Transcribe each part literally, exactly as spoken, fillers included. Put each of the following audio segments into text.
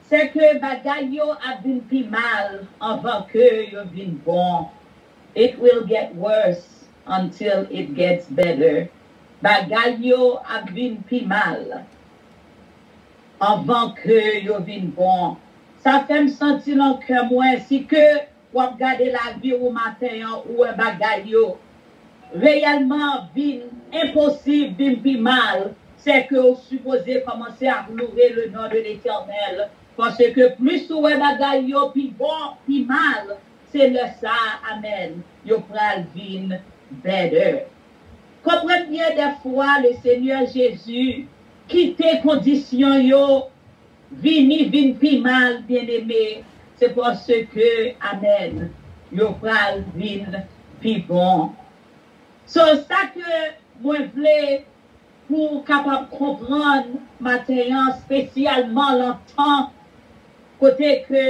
se ke bagay yo ap vin pi mal anvan ke yo vin bon. It will get worse until it gets better. Bagay yo ap vin pi mal anvan ke yo vin bon. Sa fè m santi nan kè mwen, si ke w ap gade lavi w maten an, ou wè bagay yo reyèlman vin enposib, vin pi mal, se ke w sipoze kòmanse ap loure le non de Letènèl. Paske plis ou wè bagay yo pi bon, pi mal, se lè sa a, amèn, yo pral vin better. Konprann byen, dèfwa, le Senyè Jezi kite kondisyon yo vini, vin pi mal, byeneme, se paske, amèn, yo pral vin pi bon. So, sa ke mwen vle pou w kapab konprann maten an, espesyalman nan tan kote ke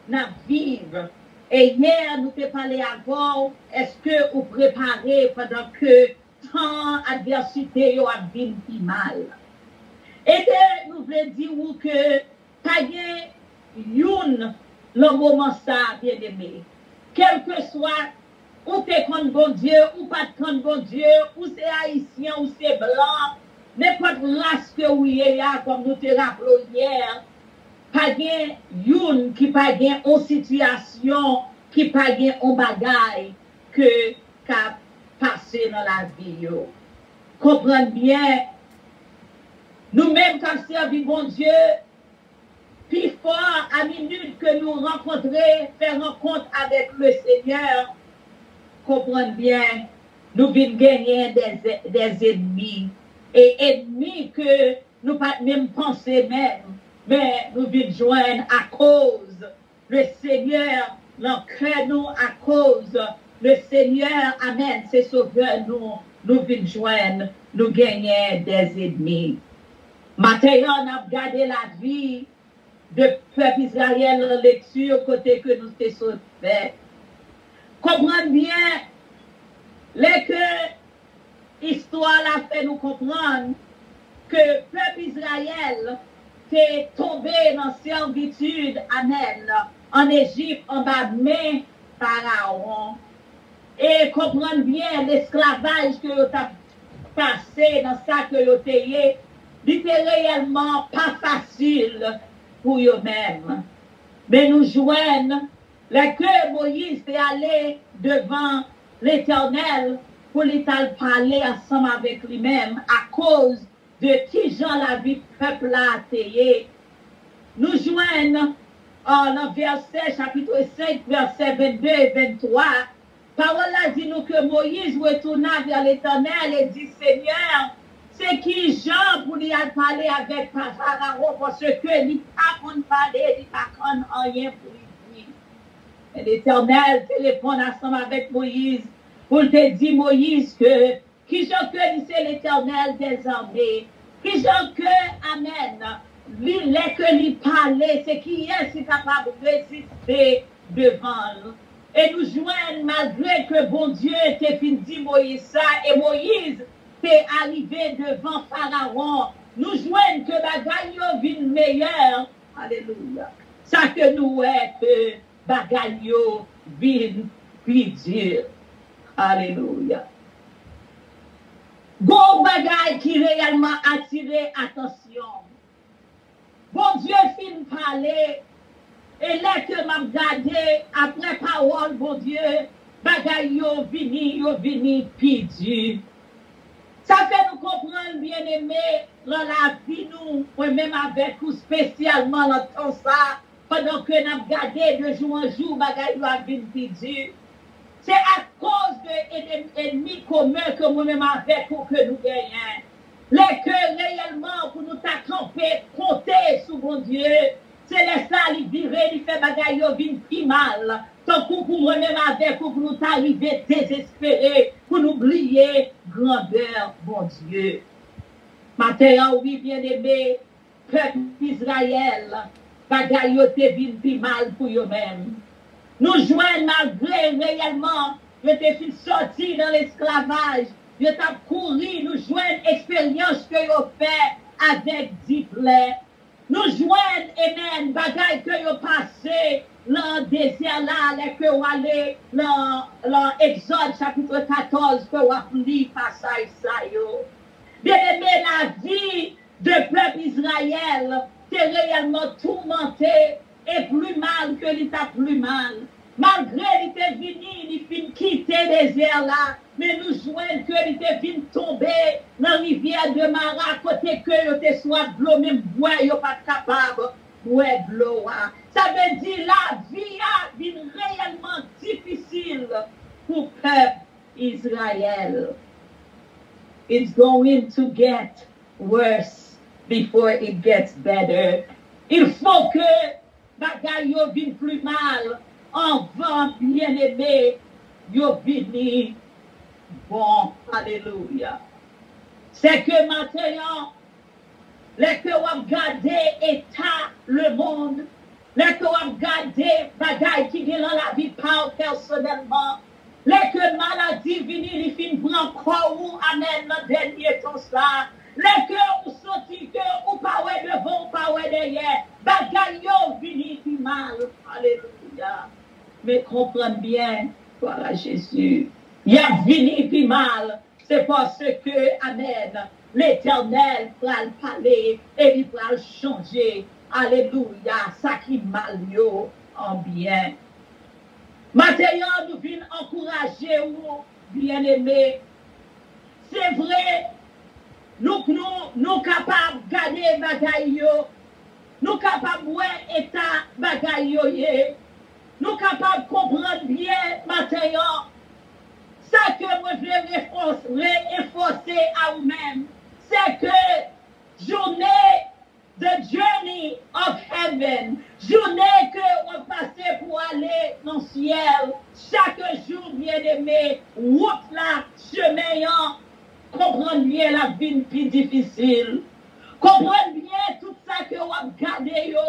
n ap viv. E yè, nou te pale avè w, èske ou prepare pandan ke tan advèsite yo ap vin pi mal? E ke nou vle di w ke pa gen youn nan moman sa a, byeneme. Kèlkeswa ou te konn Bondye, ou pa t konn Bondye, ou se Ayisyen, ou se blan, nenpòt ras ke ou ye a, kòm nou te raple w yè, pa gen youn ki pa gen on sitiyasyon, ki pa gen on bagay ke k ap pase nan lavi yo. Konprann byen, nou menm k ap sèvi Bondye, pifò a minit ke nou rankontre, fè rankont avèk le Senyè, konprann byen, nou vin genyen dè, dè zenmi. E ennmi ke nou pa t menm panse menm, men nou vin jwenn akoz le Senyè nan kè nou, akoz le Senyè, amèn, se Sovè nou, nou vin jwenn, nou genyen dè zenmi. Maten an, n ap gade lavi de pèp Izrayèl nan lekti kote ke nou te sot fè. Konprann byen, lè ke istwa la fè nou konprann ke pèp Izrayèl te tonbe nan sèvitid, amèn, ann Ejip, anba men Farawon. E konprann byen lesklavaj ke yo t ap pase nan sa ke yo te ye, li te reyèlman pa fasil pou yo menm. Men nou jwenn lè ke Moyiz te ale devan Letènèl pou li t al pale ansanm avèk li menm akoz de kijan lavi pèp la te ye. Nou jwenn, euh, nan vèsè, chapit senk, vèsè vennde e venntwa, pawòl la di nou ke Moyiz retounen vè Letènèl e di, Senyè, se kijan pou li al pale avèk Farawon, paske li pa konn pale, li pa konn anyen pou li di. E Letènèl te reponn ansanm avèk Moyiz, pou l te di Moyiz ke kijan ke li se Letènèl dèzame, kijan ke, amèn, li, lè ke li pale, se kiyès ki kapab reziste devan l? E nou jwenn, malgre ke Bondye te fin di Moyiz sa, e Moyiz te arive devan Farawon, nou jwenn ke bagay yo vin meyè. Alelouya. Sa ke nou wè ke bagay yo vin pi di. Alelouya. Gon bagay ki reyèlman atire atansyon m. Bondye fin pale, e lè ke m ap gade, apre pawòl Bondye, bagay yo vini, yo vini pi di. Sa fè nou konprann, byeneme, nan lavi nou, mwen menm avèk ou, espesyalman nan tan sa, pandan ke n ap gade de jou an jou, bagay yo ap vin pi di. Se akoz de ennmi komen ke mwen menm avèk ou ke nou genyen. Lè ke reyèlman pou nou ta kanpe, konte sou Bondye, se lè sa li vire, li fè bagay yo vin pi mal. Tankou pou mwen menm avèk ou, pou nou ta rive dezespere, pou nou bliye grandè Bondye. Maten an, wi, byeneme, pèp Izrayèl, bagay yo te vin pi mal pou yo menm. Nou jwenn malgre reyèlman yo te fin sòti nan lesklavaj, yo t ap kouri, nou jwenn eksperyans ke yo fè avèk diplè. Nou jwenn, amen, bagay ke yo pase nan dezè la, lè ke w ale nan, nan Egzòd chapit katòz, ke w ap li pasaj sa yo. Byeneme, lavi de pèp Izrayèl te reyèlman toumante e pli mal ke li t ap pli mal. Malgre li te vini, li fin kite dezè la, men nou jwenn ke li te vin tonbe nan rivyè de Mara, kote ke yo te swaf dlo, menm bwè yo pa t kapab bwè dlo a. Sa vle di lavi a vin reyèlman difisil pou pèp Izrayèl. It's going to get worse before it gets better. Il faut que bagay yo vin pli mal anvan, byeneme, yo vini bon. Alelouya. Se ke maten an, lè ke w ap gade eta lemonn, lè ke w ap gade bagay ki gen nan lavi pa w pèsonèlman, lè ke maladi vini, li fin pran kò ou, amèn, nan dènye tan sa, lè ke ou santi ke ou pa wè devan, ou pa wè dèyè, bagay yo vini pi mal. Alelouya. Men konprann byen, glwa a Jezi, y ap vini pi mal. Se paske, amèn, Letènèl pral pale e li pral chanje, alelouya, sa ki mal yo an byen. Maten an, nou vin ankouraje ou, byeneme. Se vre, nou, nou, nou kapab gade bagay yo, nou kapab wè eta bagay yo ye, nou kapab konprann byen maten an. Sa ke mwen vle refòs-, reenfòse a ou menm, se ke jounen, the journey of heaven, jounen ke w ap pase pou ale nan syèl, chak jou, byeneme, wout la, chemen an, konprann byen, l ap vin pi difisil. Konprann byen tout sa ke w ap gade yo.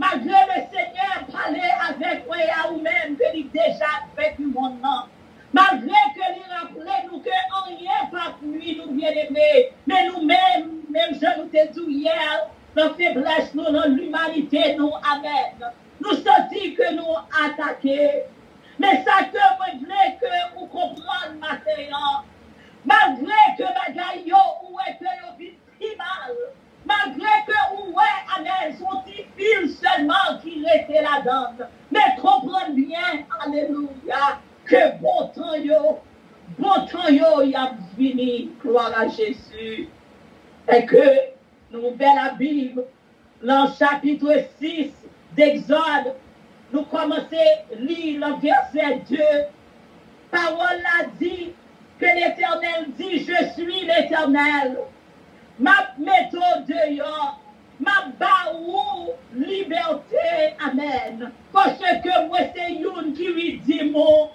Malgre Lesenyè pale avèk mwen e a ou menm ke li deja venki monn nan. Malgre ke li raple nou ke anyen p ap nwi nou, byeneme, men nou menm, menm jan nou te di w yè, nan feblès nou, nan limanite nou, amèn, nou santi ke nou atake. Men sa ke mwen vle ke ou konprann maten an, malgre ke bagay yo, ou wè ke yo vin pi mal. Malgre ke ou wè, amèn, se yon ti fil sèlman ki rete ladan l. Men konprann byen, alelouya, ke bon tan yo, bon tan yo, y ap vini. Glwa a Jezi. E ke nou ouvè Labib nan chapit sis d'Egzòd, nou kòmanse li nan vèsè de. Pawòl la di ke Letènèl di, Je suis l'Éternel. M ap mete w deyò. M ap ba ou libète. Amèn. Paske mwen se youn ki ridim ou.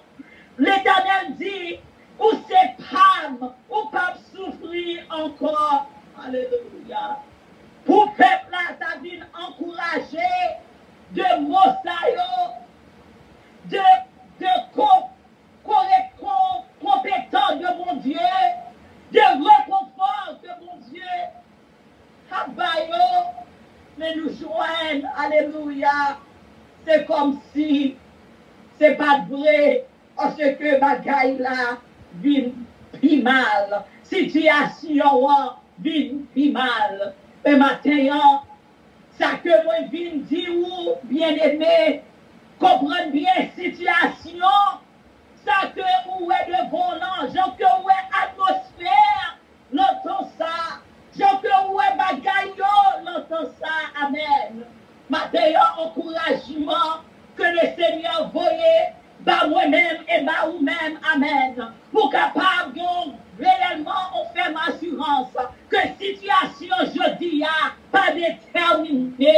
Letènèl di, ou se pa m, ou p ap soufri ankò. Alelouya. Pou pèp la ta vin ankouraje de mo sa yo, de, de ko-, korekon, konpetan de Bondye, de rekonfò de Bondye ap ba yo, men nou jwenn, alelouya, se kòmsi se pa t vre, paske bagay la vin pi mal, sitiyasyon an vin pi mal. Men maten an, sa ke mwen vin di ou, byeneme, konprann byen sitiyasyon sa ke ou wè devan w lan, jan ke ou wè atmosfè nan tan sa, jan ke ou wè bagay yo nan tan sa. Amèn. Maten an, ankourajman ke Lesenyè voye ba mwen menm e ba ou menm. Amèn. Pou kapab gen reyèlman yon fèm asirans ke sitiyasyon jodi a pa detèmine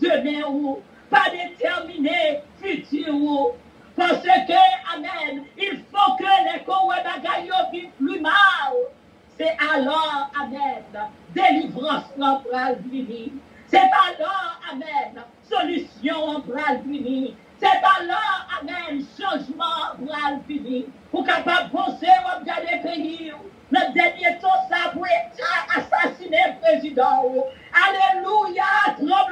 demen ou, pa detèmine fiti ou. Paske, amèn, il faut que lè ke w wè bagay yo vin pi mal, se alò, amèn, delivrans lan pral vini. Se alò, amèn, solisyon an pral vini. Se alò, amèn, chanjman an pral vini. Ou kapab panse w ap gade peyi w nan dènye tan sa pou eta asasinen prezidan w. Alelouya, tranblemanntè.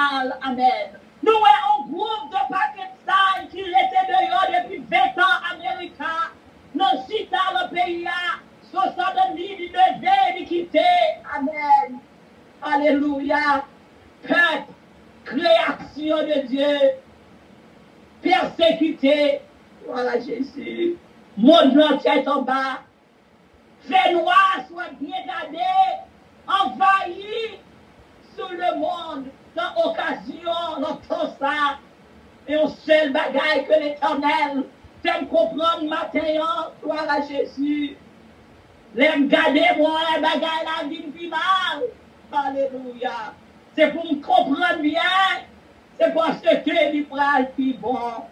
mal. Amèn. Nou wè yon gwoup de Pakistan ki rete deyò depi ven tan Amerika, nan chita nan peyi a, Sosa Dani li leve, li kite. Amèn. Alelouya. Pèp, kreyasyon de Dye, pèsekite. Glwa a Jezi. Mond lan tèt anba. Fènwa, si w ap byen gade, anvayi sou lemonn nan okazyon nan tan sa. E yon sèl bagay ke Letènèl fè m konprann maten an, glwa a Jezi. Lè m gade, mwen, bagay la vin pi mal. Alelouya. Se pou m konprann byen, se paske li pral pi bon.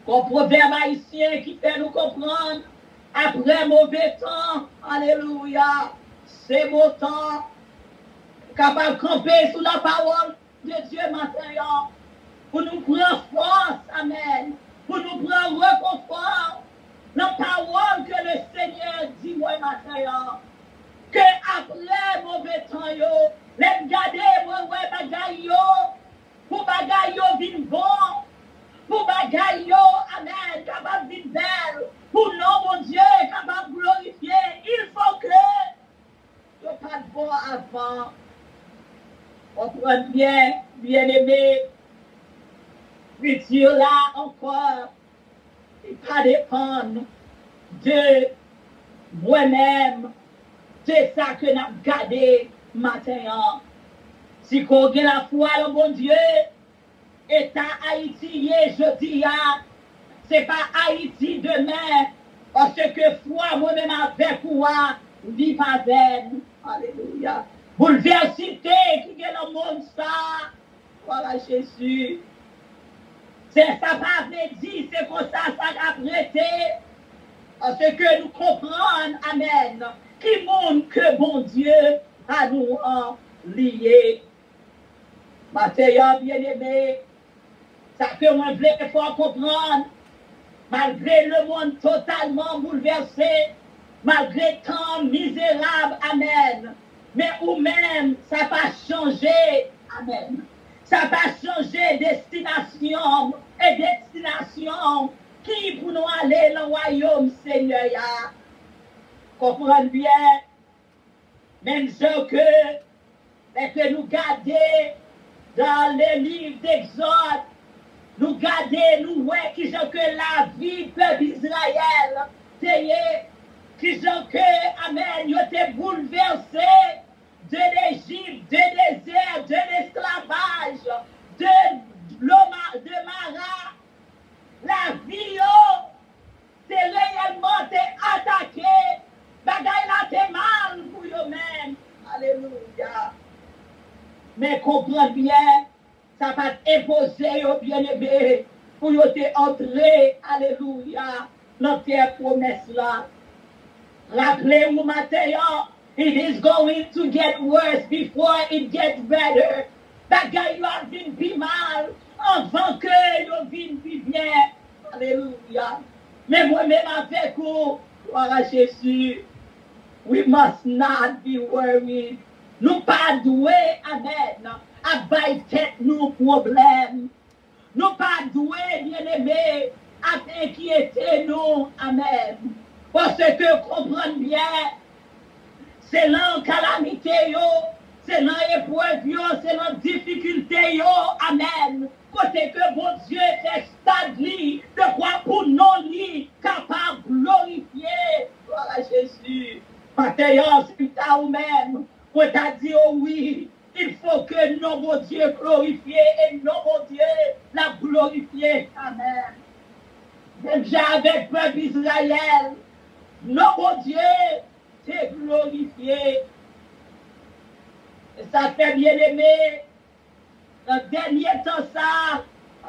Gon pwovèb ayisyen ki fè nou konprann, apre move tan, alelouya, se bon tan. Kapab kanpe sou lapawòl de Dye maten an, pou nou pran fòs, amèn, pou nou pran rekonfò nan pawòl ke Lesenyè di mwen maten an. Ke apre move tan yo, lè m gade, mwen wè bagay yo, pou bagay yo vin bon, pou bagay yo, amèn, kapab vin bèl, pou non Bondye kapab glorifye, il faut que yo pa t bon avan. Konprann byen, byeneme, fiti la ankò, li pa depann de mwen menm, de sa ke n ap gade maten an. Si ke w gen lafwa nan Bondye, eta Ayiti ye jodi a, se pa Ayiti demen, paske fwa mwen menm avèk ou a, li pa vèn. Alelouya. Boulvèsite ki gen nan mond sa, glwa a Jezi. Se sa pa vle di se konsa sa ap rete, paske nou konprann, amèn, ki moun ke Bondye pa nou an li ye. Maten an, byeneme, sa ke mwen vle fè w konprann, malgre lemonn totalman boulvèse, malgre tan mizerab, amèn, men ou menm, sa pa chanje, amèn. Sa pa chanje destinasyon m e destinasyon ki pou nou ale nan wayòm Senyè a. Konprann byen, menm jan ke lè ke nou gade dans le livre d'Exode, nou gade, nou wè kijan ke lavi pèp Izrayèl te ye, kijan ke, amèn, yo te boulvèse de Lejip, de dezè, de lesklavaj, de dlo ma-, de Mara. Lavi yo te reyèlman te atake. Bagay la te mal pou yo menm. Alelouya. Men konprann byen, sa pa t enpoze yo, byeneme, pou yo te antre, alelouya, nan tè pwomès la. Raple w maten an, it is going to get worse before it get better. Bagay yo ap vin pi mal anvan ke yo vin pi byen. Alelouya. Men mwen menm avèk ou, glwa a Jezi, we must not be worried. Nou pa dwe, amèn, ap bay tèt nou pwoblèm. Nou pa dwe, byeneme, ap enkyete nou. Amèn. Paske konprann byen, se nan kalamite yo, se nan eprèv yo, se nan difikilte yo, amèn, kote ke Bondye fè stad li, dekwa pou non li kapab glorifye. Glwa a Jezi. Maten an, si m ta ou menm, mwen ta di w wi, il faut que non Bondye glorifye e non Bondye l ap glorifye. Amèn. Menm jan avèk pèp Izrayèl, non Bondye te glorifye. E sa fè, byeneme, nan dènye tan sa,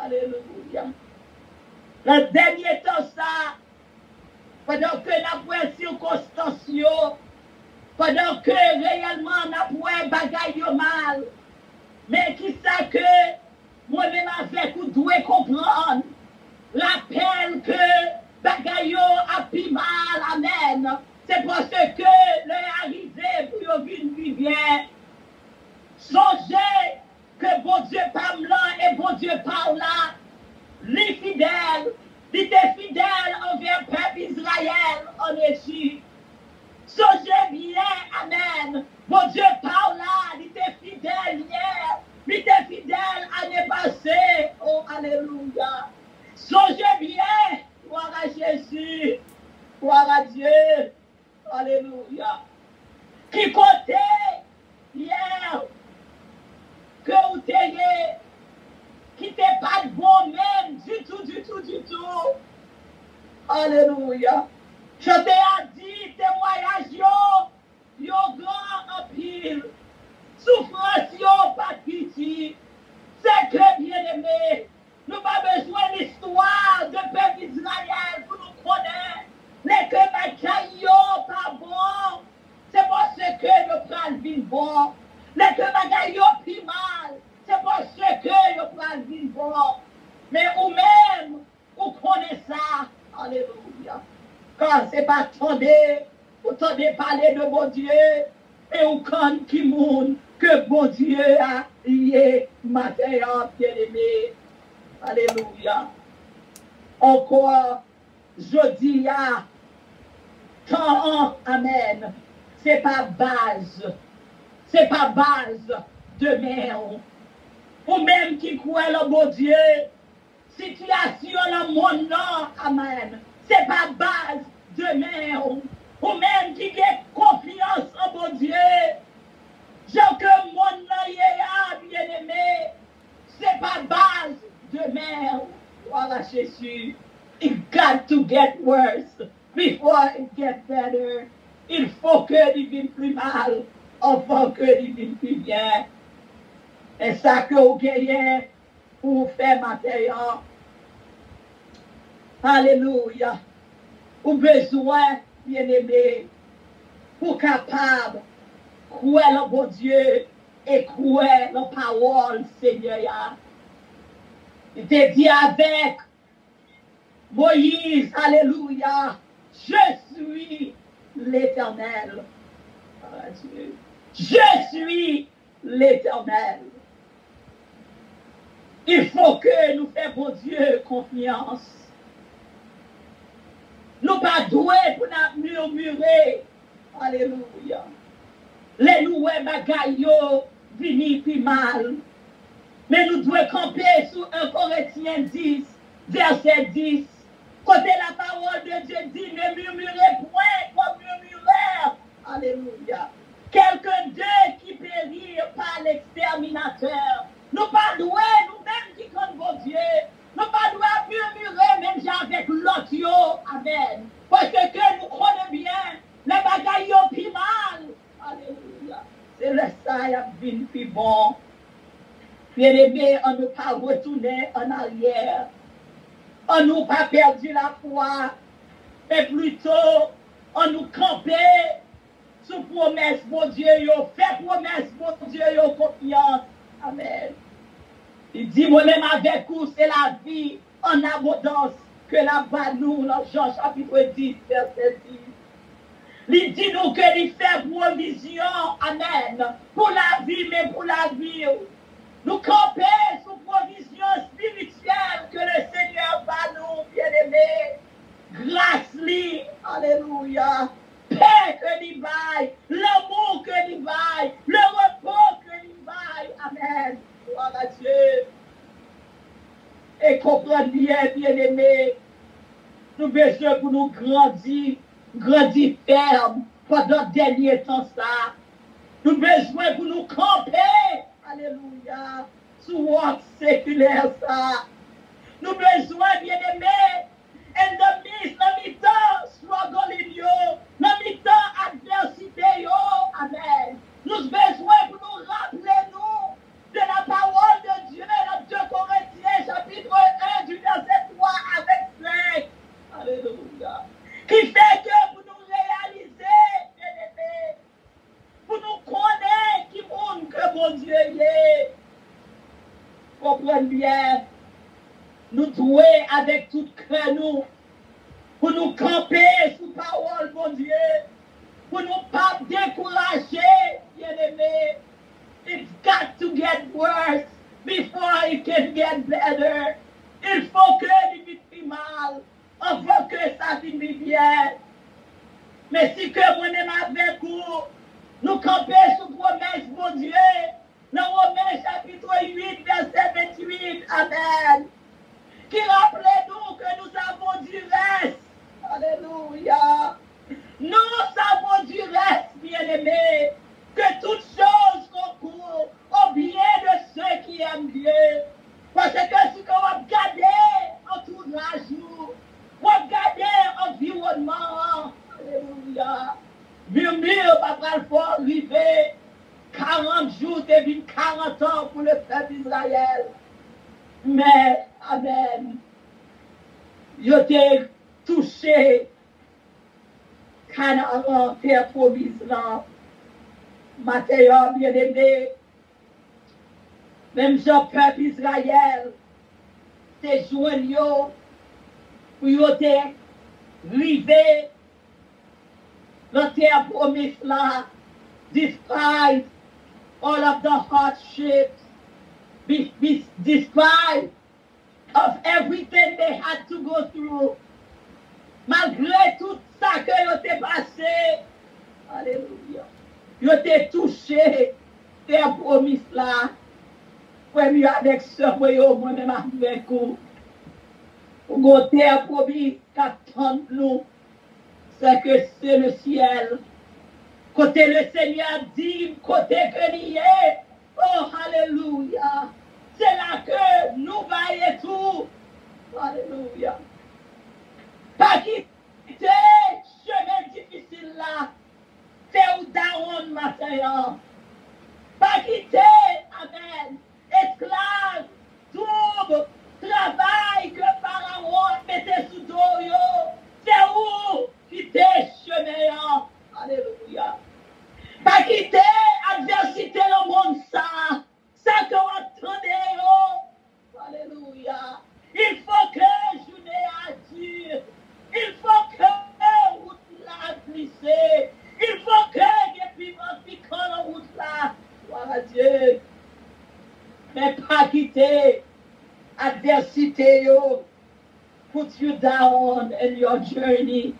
alelouya, nan dènye tan sa, pandan ke n ap wè sikonstans yo, pandan ke reyèlman n ap wè bagay yo mal, men kisa ke mwen menm avèk ou dwe konprann? Rapèl ke bagay yo ap pi mal, amèn. Se paske lè a rive pou yo vin pi byen. Sonje, Bondye pa w la, li fidèl, li te fidèl anvè pèp Izrayèl ann Ejip. Sonje byen, amèn, Bondye pa w la, li te fidèl yè, li te fidèl ane pase. O, alelouya. Sonje byen, glwa a Jezi, glwa a Dye. Alelouya. Ki kote yè ke ou te ye, ki te pa t bon menm ditou, ditou, ditou? Alelouya. Chante a di, temwayaj yo, yo gran anpil. Soufrans yo pa t piti. Sè ke byeneme, nou pa bezwen listwa de pèp Izrayèl pou nou konnen lè ke bagay yo pa bon, se paske yo pral vin bon. Lè ke bagay yo pi mal, se paske yo pral vin bon. Men ou menm, ou konnen sa. Alelouya. Kan se pa tande, ou tande pale de Bondye, men ou konn ki moun ke Bondye a ye maten an, byeneme. Alelouya. Ankò, jodi a, tan an, amèn, se pa baz, se pa baz demen w. Ou menm ki kwè lan Bondye, sitiyasyon lan monn nan, amèn, se pa baz demen w. Ou menm ki gen konfyans an Bondye, jan ke monn nan ye a, byeneme, se pa baz demen w. Glwa a Jezi. It got to get worse before it get better. Il fo ke li vin pi mal anvan ke li vin pi byen. E sa ke w genyen pou w fè maten an. Alelouya. Ou bezwen, byeneme, pou w kapab kwè lan Bondye e kwè lan pawòl Senyè a. Li te di avèk Moyiz, alelouya, Je suis l'Éternel. Je suis l'Éternel. Il faut que nou fè Bondye konfyans. Nou pa dwe pou n ap mimire. Alelouya. Lè nou wè bagay yo vini pi mal, men nou dwe kanpe sou en Korentyen dis, vèsè dis, kote la parole de Dieu di, ne murmurez point comme murmurèrent. Alelouya. Quelques deux qui périrent par l'exterminateur. Nou pa dwe, nou menm ki konn Bondye, nou pa dwe ap mimire menm jan avèk lòt yo. Amèn. Paske nou konnen byen, lè bagay yo pi mal, alelouya, se lè sa y ap vin pi bon. Byeneme, ann nou pa retounen ann aryè. Ann nou pa pèdi lafwa, men plito, ann nou kanpe sou pwomès Bondye yo, fè pwomès Bondye yo konfyans. Amèn. Li di, mwen menm avèk ou, se lavi an abondans ke l ap ba nou lan Jan chapit dis, vèsè dis. Li di nou ke li fè pwovizyon, amèn, pou lavi, men pou lavi w. Nou kanpe sou pwovizyon espirityèl ke le Senyè ba nou, byeneme. Gras li, alelouya. Pè ke li bay, lanmou ke li bay, le repo ke li bay. Amèn. Glwa a Dye. E konprann byen, byeneme, nou bezwen pou nou grandi, grandi fèm pandan dènye tan sa. Nou bezwen pou nou kanpe, alelouya, sou wòk sekilè sa. Nou bezwen, byeneme, in the midst, nan mitan struggling yo, nan mitan advèsite yo, amèn. Nou bezwen pou nou raple nou de la parole de Dieu dans deux Corinthiens chapitre un du verset trois avec cinq. Alelouya. Ki fè ke pou nou reyalize, byeneme, pou nou konnen ki moun ke Bondye ye. Konprann byen, nou dwe avèk tout kè nou pou nou kanpe sou pawòl Bondye, pou nou pa dekouraje, byeneme. It's got to get worse before it can get better. Il faut que li vin pi mal anvan ke sa vin pi byen. Men si ke mwen menm avèk ou, nou kanpe sou pwomès Bondye, nan Women chapit uit, vèsè venntuit, amèn, ki raple nou que nous avons du reste. Alelouya. Nous avons du reste, bien-aimés, que toutes choses concourent au bien de ceux qui aiment Dieu. Paske si ke w ap gade antouraj ou, w ap gade anviwònman an, alelouya, Murmure pa pral fè w rive karant jou te vin karant an pou le pèp Izrayèl. Men, amèn, yo te touche Kanaran, tè pwomiz lan. Maten an, byeneme, menm jan pèp Izrayèl te jwenn yo pou yo te rive nan tè pwomiz la, despite all of the hardships, be- be- despite of everything they had to go through, malgre tout sa ke yo te pase, alelouya, yo te touche tè pwomiz la. Frè m yo avèk sè mwen yo, mwen menm avèk ou, ou gon tè pwomiz k ap tann nou, sè ke se le syèl, kote le Senyè di kote ke li ye. Oh, alelouya! Se la ke nou va ye tou. Alelouya! Pa kite chemen difisil la fè w dawonn maten an. Pa kite, amèn, esklav, doub, travay ke Farawon ap mete sou do w yo, fè w kite chemen an. Alelouya! Pa kite advèsite nan monn sa a, sa ke w ap tande yo. Alelouya! Il faut que journée a dure. Il faut que wout la glise. Il faut que gen piman pikan nan wout la. Glwa a Dye. Men pa kite advèsite yo put you down in your journey.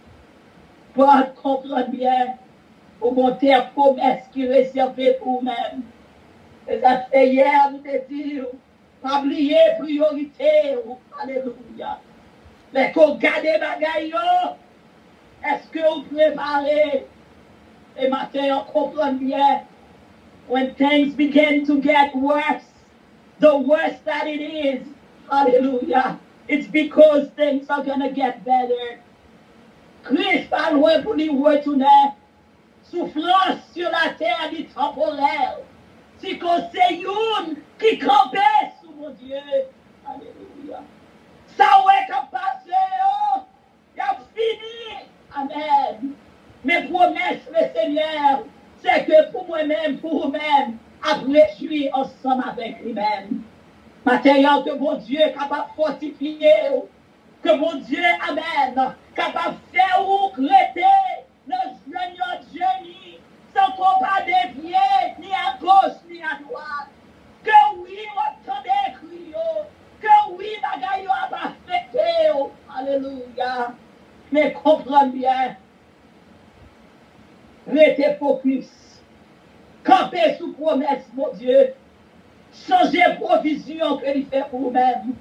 But konprann byen, ou gon tè pwomès ki rezève pou ou menm. E sa fè yè nou te di w, pa bliye priyorite w. Alelouya. Lè ke w gade bagay yo, èske w prepare? E maten an, konprann byen, when things begin to get worse, the worse that it is, alelouya, it's because things are gonna get better. Kris pa lwen pou li retounen. Soufrans sou latè li tanporèl. Si ke se youn ki kanpe sou Bondye, alelouya, sa w wè k ap pase yo, y ap fini. Amèn. Men pwomès le Senyè, se ke pou mwen menm, pou ou menm, ap rejwi ansanm avèk li menm. Maten an, ke Bondye kapab fòtifye w. Ke Bondye, amèn, kapab fè ou rete nan jèn yon jèni, san ke w pa devye ni agoch ni adwat. Ke wi, w ap tande kri yo. Ke wi, bagay yo ap afekte w. Alelouya. Men konprann byen. Rete fokis. Kanpe sou pwomès Bondye. Sonje pwovizyon ke li fè pou ou menm.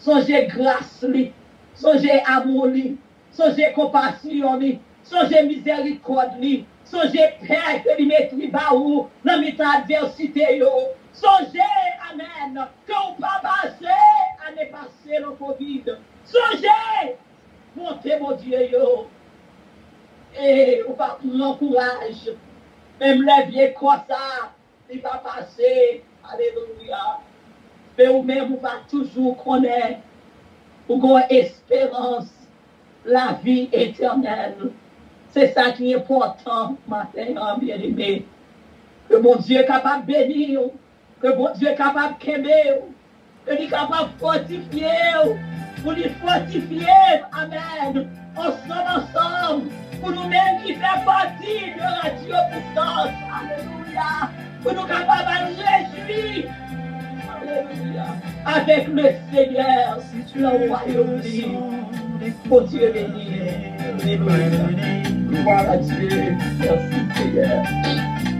Sonje gras li. Sonje amou li. Sonje konpasyon li. Sonje mizèrikòd li. Sonje pè ke li mete ba ou nan mitan advèsite yo. Sonje, amèn, ke ou pa pase ane pase nan kovid. Sonje bonte Bondye yo. E ou pa pran kouraj. Menm lè vye kò sa, li pa pase. Alelouya. Men ou menm, ou va toujou konnen ou gon esperans lavi etènèl. Se sa ki enpòtan maten an, byeneme. Ke Bondye kapab beni w. Ke Bondye kapab kenbe w. Ke li kapab fòtifye w. Pou li fòtifye m. Amèn. Ansanm, ansanm. Pou nou menm ki fè pati de Radyo Pisans. Alelouya. Pou nou kapab al rejwi. Alelouya. Avec le Seigneur dans le royaume divin. Bondye beni. Alelouya. Gloire à Dieu. Merci Seigneur.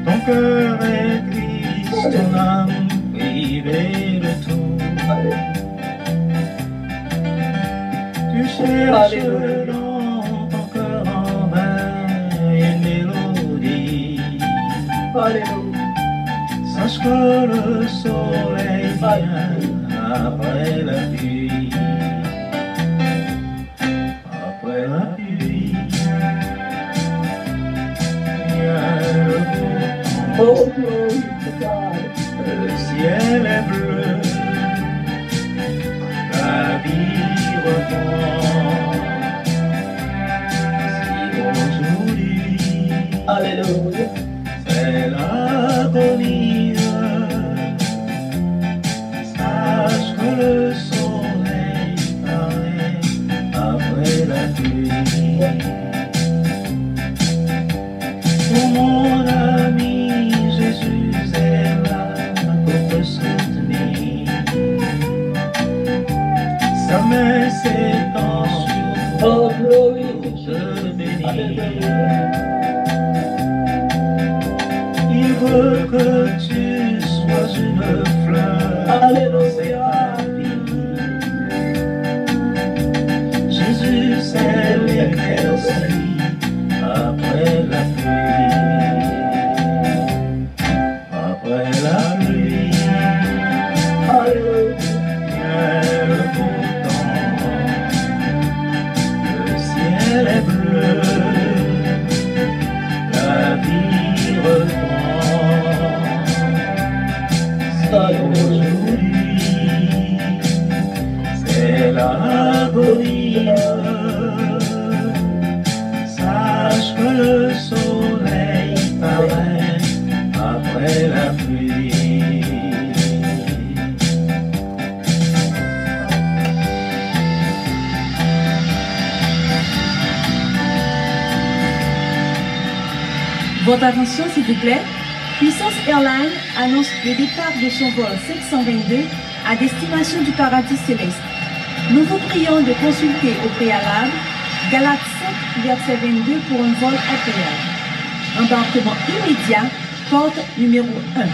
Ton cœur est triste, ton âme privée de tout. Tu cherches dans ton cœur en vain une mélodie. Sache que le soleil vient après la pluie. Après la pluie, il y a le beau temps. Le ciel est bleu, la vie reprend. Si aujourd'hui, Alléluia. C'est l'agonie, sache que le soleil paraît après la pluie. Pour mon ami, Jésus est là pour te soutenir. Sa men s'étend sur toi, pour te bénir. Il veut que tu sois une fleur dans ses tapis. Jésus, c'est l'éclaircie après la pluie. Après la pluie, il y a le beau temps. Le ciel est bleu, la vie reprend. Si aujourd'hui, c'est l'agonie, sache que le soleil paraît après la pluie. Votre attention, s'il vous plaît. Puissance Airlines annonce le départ de son vol cinq cent vingt-deux à destination du paradis céleste. Nous vous prions de consulter au préalable Galates cinq, verset vingt-deux pour un vol agréable. Embarquement immédiat, porte numéro un.